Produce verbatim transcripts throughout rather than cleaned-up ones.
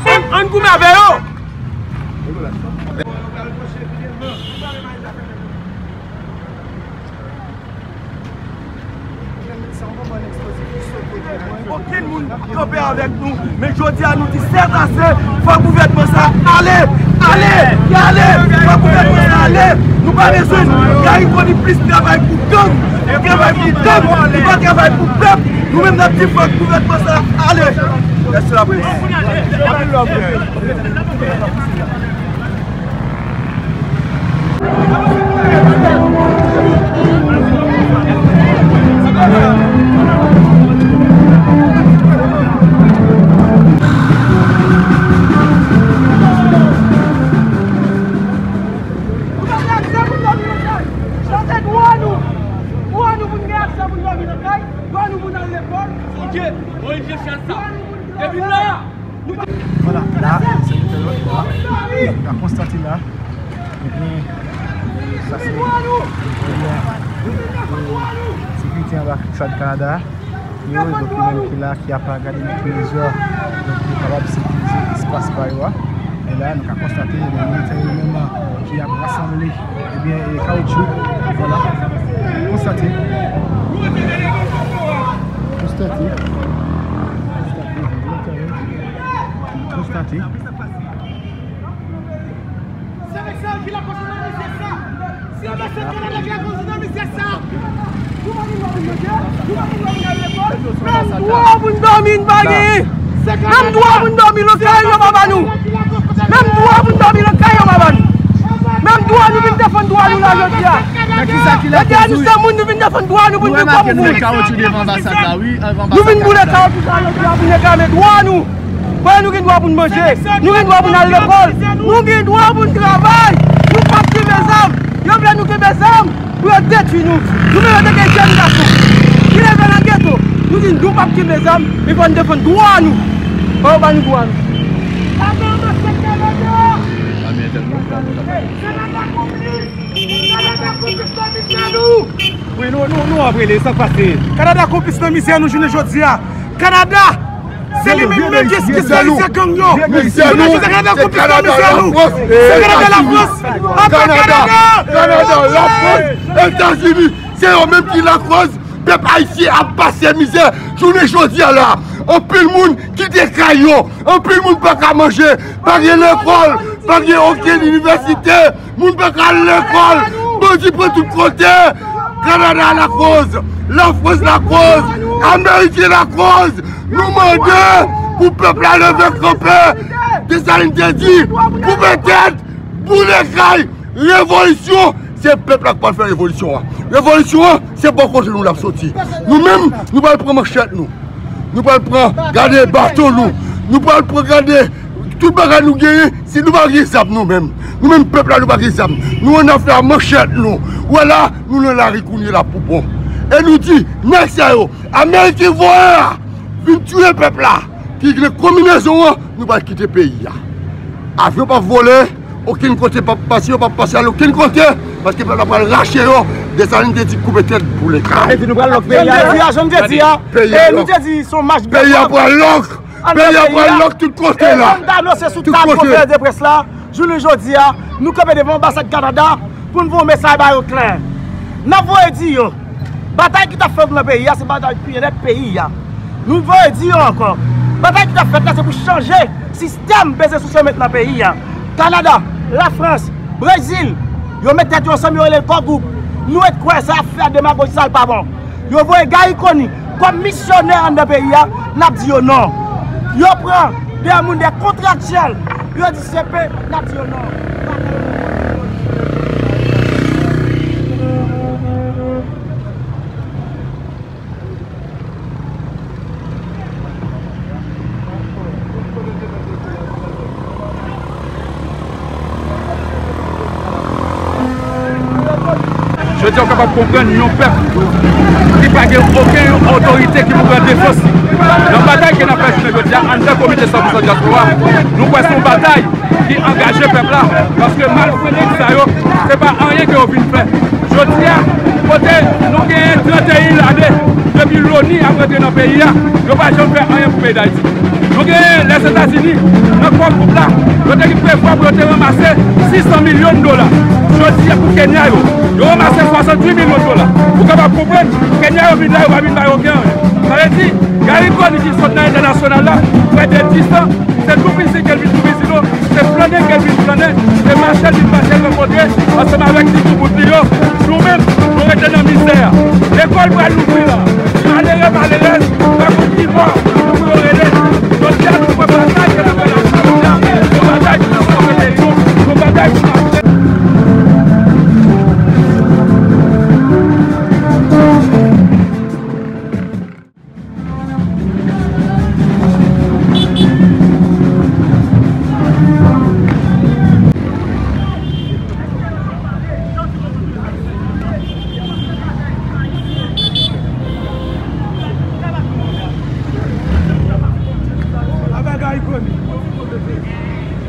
Ann, ann goumen avè yo! Okenn moun p ap kanpe avèk nou. Men jodi a, nou di sèt ase, fò gouvènman sa ale, ale, ale, fò gouvènman sa ale. Nou pa bezwen Gary Conille plis travay pou gang, li travay pou gang, li pa travay pou pèp. Nou menm n ap di fò gouvènman sa ale. Rèste la presse. Chanje dwa nou. Dwa nou pou n gen aksè pou n dòmi nan kay. Dwa nou pou n al lekòl. Sonje, Moïse Jean Charles sa. Depi la. Vwala, la, se entènot la. Nou ka konstate la. Ebyen, sa se, ebyen, e, sekirite anba Anbasad Kanada yo, donk, yo menm ki la, ki ap gade nan ki mezi, donk, yo kapab sekirize espas pa yo a. E la, nou ka konstate, ebyen, militè yo menm ki ap rasanble, ebyen, e, kawotchou. Vwala. Konstate. Konstate. Konstate. Konstate. Se Meksik ki lakoz nou nan mizè sa. Se Anbasad Kanada ki lakoz nou nan mizè sa. Nou pa gen dwa pou n manje, nou pa gen dwa pou n al lekòl. Menm dwa pou n dòmi, n pa gen. Menm dwa pou n dòmi nan kay, yo pa ba nou. Menm dwa pou n dòmi nan kay, yo pa ba nou. Menm dwa, nou vin defann dwa nou la jodi a. Jodi a, nou se moun, nou vin defann dwa nou pou n viv kòm moun. Nou vin boule kawotchou sa jodi a pou n reklame dwa nou. Paske nou gen dwa pou n manje, nou gen dwa pou n al lekòl, nou gen dwa pou n travay. Nou p ap kenbe zam. Yo vle nou kenbe zam pou yo detwi nou. Nou menm antanke jèn gason ki leve nan geto, nou di nou p ap kenbe zam, men fò n defann dwa nou. Fò yo ba nou dwa nou. Wi, nou, nou, nou ap rele, sa k pase? Kanada konplis nan mizè nou jounen jodi a. Kanada! Se li menm menm ki eskize misye gang yo. Mizè nou, se Kanada, Lafrans, se Kanada, Lafrans, Etazini, se yo menm ki lakoz pèp ayisyen ap pase mizè jounen jodi a la. Anpil moun kite kay yo, anpil moun pa ka manje, pa gen lekòl, pa gen okenn inivèsite. Moun pa ka al lekòl, bandi pran tout kote. Kanada lakoz, Lafrans lakoz, Ameriken lakoz. Nou mande pou pèp la leve kanpe. Desalin te di, koupe tèt, boule kay, revolisyon. Se pèp la k pral fè revolisyon an. Revolisyon an, se bò kote nou l ap soti. Nou menm, nou pral pran manchèt nou. Nou pral pran, gade baton nou. Nou pral pran, gade tout bagay nou genyen. Si nou pa gen zam nou menm, nou menm pèp la, nou pa gen zam. Nou annafè a manchèt nou. Ou wè la, nou nan lari kounye la pou bon. E nou di, nèg sa yo, Ameriken voye a, vin tiye pèp la. Ki gen konbinezon an, nou pral kite peyi a. Avyon p ap vole, okenn kote p ap pase, yo p ap pase al okenn kote, paske pèp la pral rache yo. Desalin te di koupe tèt, boule kay. Sa vle di nou pral lòk peyi a. Jan m te di a, jan m te di a, e nou te di se yon mach. Peyi a pral lòk. Peyi a pral lòk tout kote la. E jan m te anonse sou tab konferans de près la, jounen jodi a, nou kanpe devan anbasad Kanada pou n voye yon mesaj ba yo klè. N ap voye di yo, batay ki t ap fèt nan peyi a, se batay pou byennèt peyi a. Nou voye di yo ankò, batay ki t ap fèt la, se pou chanje sistèm peze sousou yo met nan peyi a. Kanada, Lafrans, Brezil, yo met tèt yo ansanm, yo rele l Core Group. Nou ret kwè sa y ap fè a, demagoji sa, l pa bon. Yo voye Gary Conille kòm misyonè anndan peyi a, n ap di yo non. Yo pran de moun, de kontraktyèl, yo di se pe, n ap di yo non. Jodi a, w kapab konprann yon pèp ki pa gen okenn otorite ki pou pran defans li. Nan batay ke n ap fè jounen jodi a, anndan Komite san pou san Dyaspora, nou kwè se yon batay ki angaje pèp la, paske malfredi sa yo, se pa anyen ke yo vin fè. Jodi a, kote nou genyen trannteyen lane depi loni ap rantre nan peyi a, yo pa janm fè anyen pou peyi Dayiti. Nou genyen Lèzetazini, nan kò gwoup la, yo te gen prevwa pou yo te ranmase sis san milyon dola. Jodi a, pou Kenya yo, yo ranmase swasanntuit milyon dola. Ou kapab konprann, Kenya yo vin la, yo pa vin bay okenn anyen. Sa vle di, Garry Conille ki sot nan entènasyonal la, prè de dis an, se toupizi ke l vin toupizi nou, se flannen ke l vin flannen, se mache l vin mache rankontre ansanm avèk ti toubout li yo. Nou menm, nou rete nan mizè a. Lekòl pral louvri la. Malere, malerèz, pa konn ki bò pou yo rele. Jodi a, nou pran batay ke nou fè la jodi a. Yon batay pou nou pwoteje yo. Yon batay pou nou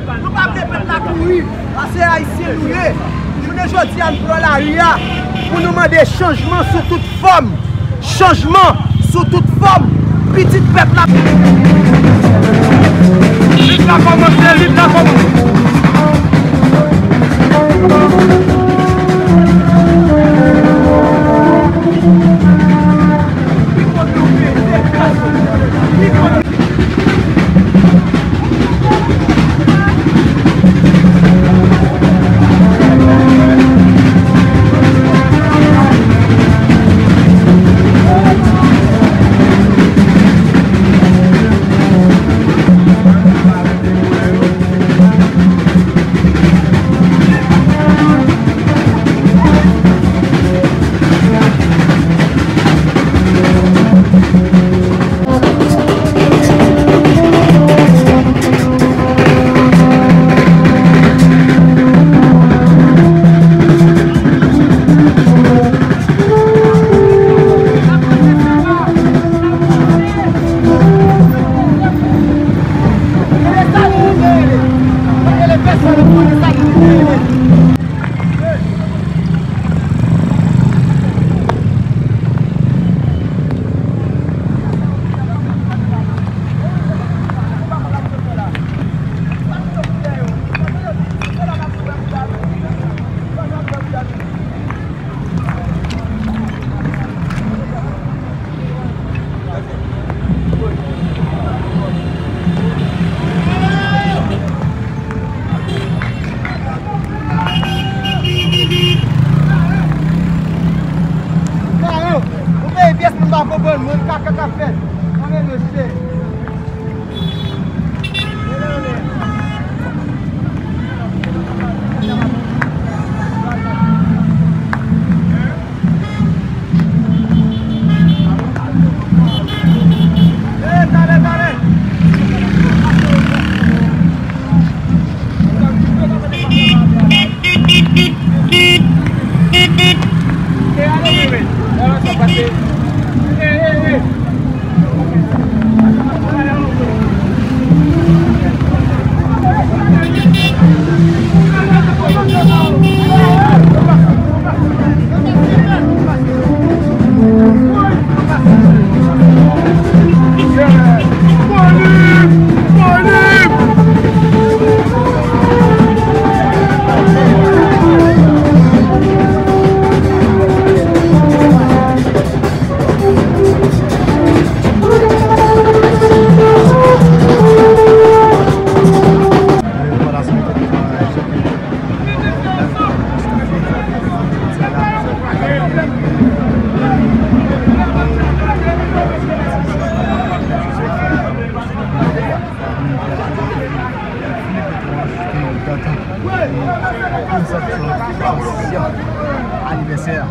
Nou pa vle pèp la kouri, paske se Ayisyen nou ye. Jounen jodi a, nou pran lari a pou nou mande chanjman sou tout fòm. Chanjman sou tout fòm. Pitit pèp la. Lit la kòmanse, lit la kòmanse. Ou peye pyès moun pa konprann, mwen kaka k ap fèt. Mwen mesye. Anivèsè a.